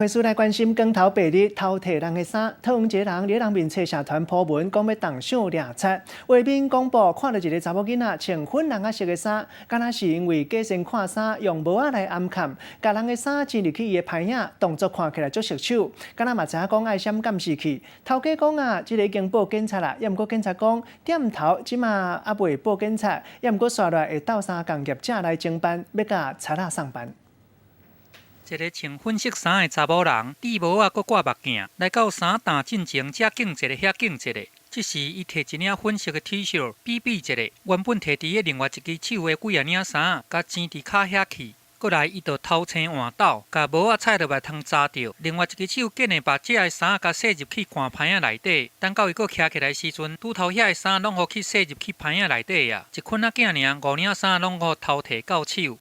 繼續來關心光頭白日偷提人的衫，桃園一個人佇人面冊社團 po 文，講欲動手掠賊。畫面廣播看著一个查某囡仔穿粉紅仔色的衫，敢若是因為假先看衫，用帽仔來掩崁，共人的衫穿入去伊的歹影，動作看起來足熟手，敢若嘛知影講愛閃監視器。頭家講啊，這个已經報警察啦，猶毋過警察講店頭這馬猶未報警察，猶毋過紲落來會鬥相共業者來偵辦，欲共賊仔送辦。一个穿粉色衫的查某人，戴帽仔，閣掛目鏡，來到衫檔進前，遮揀一个，遐揀一个。這時，伊提一領粉色的 T 恤，比比一下，原本提佇另外一支手的幾仔領衫，共穿佇跤遐去。過來，伊就頭青換斗，共帽仔踩落來通紮著。另外一支手緊的把這个衫共塞入去汗歹仔內底。等到伊閣徛起來時陣，拄頭遐的衫攏予去塞入去歹仔內底啊！一捆仔囝爾，五領衫攏予偷提到手。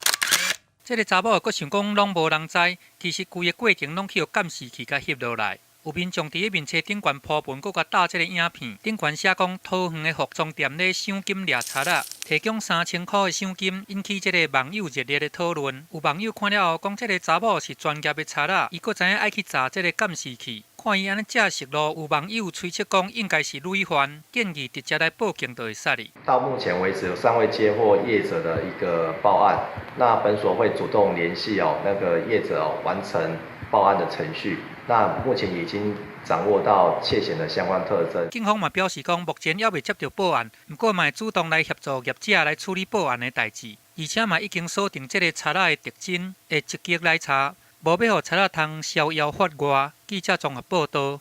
這个查某閣想講攏無人知，其實規个過程攏去予監視器共翕落來。有民眾佇咧面冊頂懸 po 文，閣共搭這个影片，頂懸寫講桃園的服裝店咧賞金掠賊仔，提供3000箍的賞金，引起這个網友熱烈的討論。有網友看了後講，這个查某是專業的賊仔，伊閣知影愛去查這个監視器。看伊按呢遮熟路，有網友推測講應該是累犯，建議直接來報警就會使哩。到目前為止，有尚未接獲業者的一個報案，那本所會主動聯繫哦，那個業者哦，完成報案的程序。那目前已經掌握到竊嫌的相關特徵。警方嘛表示講，目前猶未接著報案，毋過嘛會主動來協助業者來處理報案的代誌，而且嘛已經鎖定這个賊仔的特徵，會積極來查，無欲予賊仔通逍遙法外。記者綜合報導。